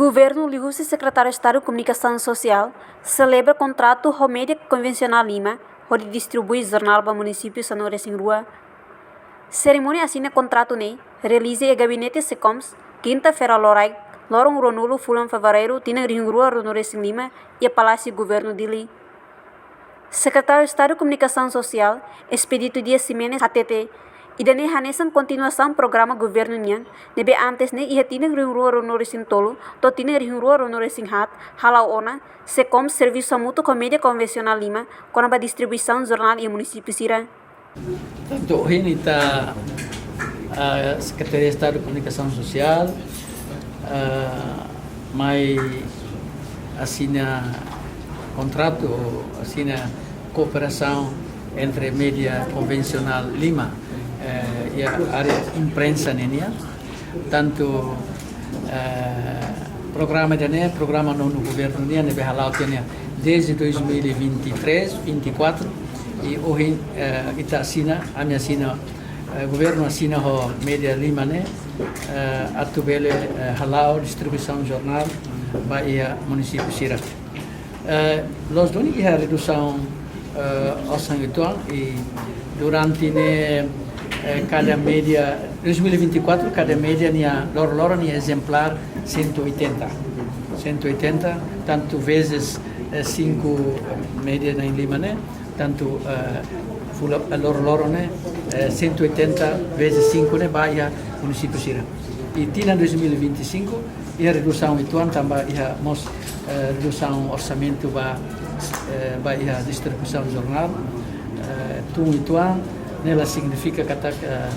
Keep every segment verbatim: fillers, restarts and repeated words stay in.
Governu liuhusi Sekretáriu Estadu Komunikasaun Sosiál selebra kontratu ho média konvensionál lima hodi distribui jornál ba munisípiu sanulu-resin-rua. Serimónia asina kontratu ne'e realiza iha gabinete SEKOMS, kinta-feira loraik, loron ruanulu fulan Fevereiru, tinan rihun rua ruanulu-resin-lima, iha Palásiu Governu Dili. Sekretáriu Estadu Komunikasaun Sosiál, Expedito Dias Ximenes, hateten, ida-ne'e hanesan kontinuasaun programa governu nian, ne'ebé antes ne'e iha tinan rihun rua ruanulu-resin-tolu to'o tinan rihun rua ruanulu-resin-haat, hala'o ona, SEKOMS servisu hamutuk ho média konvensionál lima, kona-ba distribuisaun jornál iha munisípiu sira. Tantu ohin ita, ah, Sekretaria Estadu Komunikasaun Sosiál, ah, mai asina kontratu, asina kooperasaun entre média konvensionál lima, eh, iha área imprensa nian. Tantu, eh, programa ida-ne'e, programa nonu governu nian, ne'ebé hala'o tiha ona desde dois mil e vinte e três, vinte e quatro, i ohin, eh, ita asina, ami asina, eh, governu asina ho média lima ne'e, eh, atu bele, eh, hala'o distribuisaun jornál ba iha munisípiu sira. Eh, loos duni iha redusaun, eh, osan uitoan i durante ne'e, eh, kada média, dois mil e vinte e quatro, kada média nia loroloron nia ezemplár cento e oitenta. Cento e oitenta, tantu vezes, eh, cinco média na'in lima ne'e, tantu, eh, fula, eh, loroloron ne'e, eh, cento e oitenta vezes cinco ne'e ba iha munisípiu sira. I tinan dois mil e vinte e cinco, iha redusaun uitoan tanba iha mós, eh, redusaun orsamentu ba, eh, ba iha distribuisaun jornál, eh, tun uitoan, ne'e la signifika katak, eh,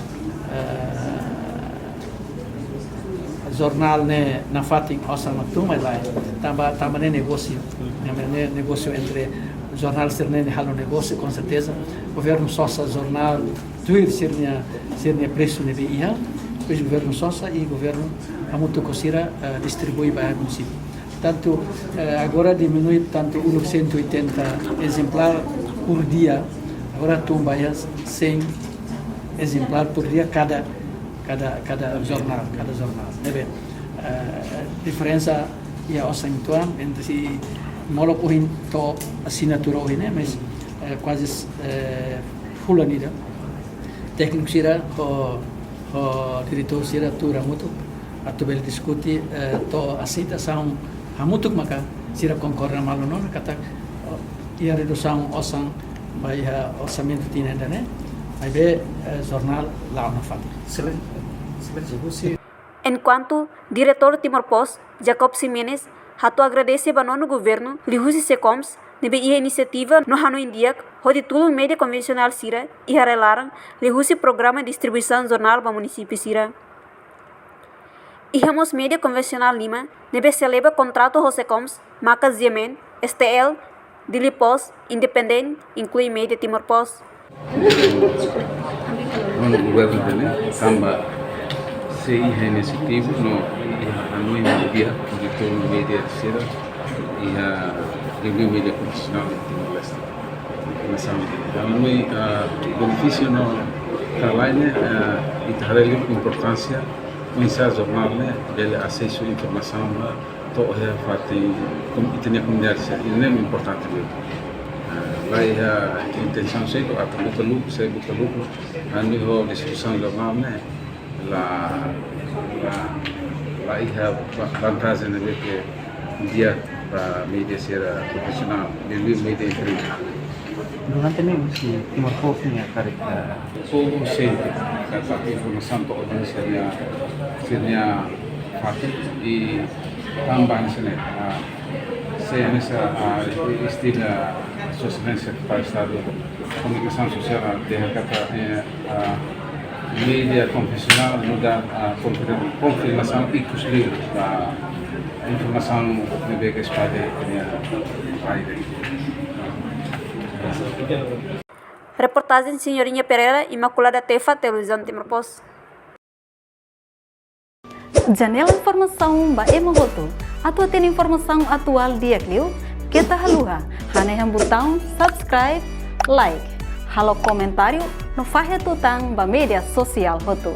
eh, jornál ne'e nafatin osan mak tun, mas lae. Tanba, tanba ne'e negósiu. Ne'e, ne'e negósiu entre jornál sira-ne'e halo negósiu, com certeza. Governu sosa jornál, tuir sira-nia, sira-nia presu ne'ebé iha, depois governu sosa i governu hamutuk ho sira, eh, distribui ba munisípiu. Tantu, eh, agora diminui tantu uluk cento e oitenta ezemplár por dia, agora tun ba iha cem ezemplár por dia kada, kada, kada jornál, kada jornál. Ne'ebé, eh, diferensa iha osan uitoan entre si molok ohin to'o asinatura ohin ne'e, mas, eh, kuaze, eh, fulan ida. Tékniku sira ho, ho diretór sira tuur hamutuk atu bele diskute, eh, to'o aseitasaun hamutuk maka sira konkorda malu ona katak, oh, iha redusaun osan ba iha orsamentu tinan ida-ne'e, maibé, eh, jornál la'o nafatin. Sele-, sele-, husi Enkuantu, Diretór Timor Post, Jacob Ximenes, hato'o agradese ba nonu governu, liuhusi SEKOMS, ne'ebé iha inisiativa no hanoin di'ak, hodi tulun média konvensionál sira, iha rai-laran, liuhusi programa distribuisaun jornál ba munisípiu sira. Iha mós média konvensionál lima, ne'ebé selebra kontratu ho SEKOMS, maka G M N, S T L, Dili Post, Independent, inklui média Timor Post. Nonu governu ida-ne'e, tanba sei iha inisiativa no iha hanoin di'ak hodi tulun média sira iha reuniaun média konvensionál iha Timor-Leste. Nasaun. Hanoin, ah, benefísiu no traballu ne'e, ah, ita haree liu importánsia oinsá jornál ne'e bele asesu informasaun ba to'o iha fatin, kom-, ita-nia komunidade sira, i ne'e importante liu. Ah, la iha intensaun sei atu buka lukru, sei buka lukru, hanoin ho distribuisaun jornál ne'e, la, la, la iha va-, vantajen ne'ebé ke di'ak ba média sira profisionál, liuliu média imprensa. Durante ne'e husi Timor Post nia karik, eh, povu sente katak informasaun to'o ba sira-nia, sira-nia fatin i tanba hanesan ne'e, ah, sei hanesan, ah, istilah Sua Exelénsia Sekretáriu Estadu Komunikasaun Sosiál, ah, dehan katak, eh, ah, média konvensionál nu'udar, ah, konfir-, konfirmasaun ikus liu ba informasaun ne'ebé ke espalla iha rai. Reportajen Senhorinha Pereira, Imaculada Tefa, Televizaun Timor Post. Janela informasaun ba ema hotu. Atu hatene informasaun atuál di'ak liu, keta haluha hanehan butaun subscribe, like, halo komentáriu no fahe tutan ba média sosiál hotu.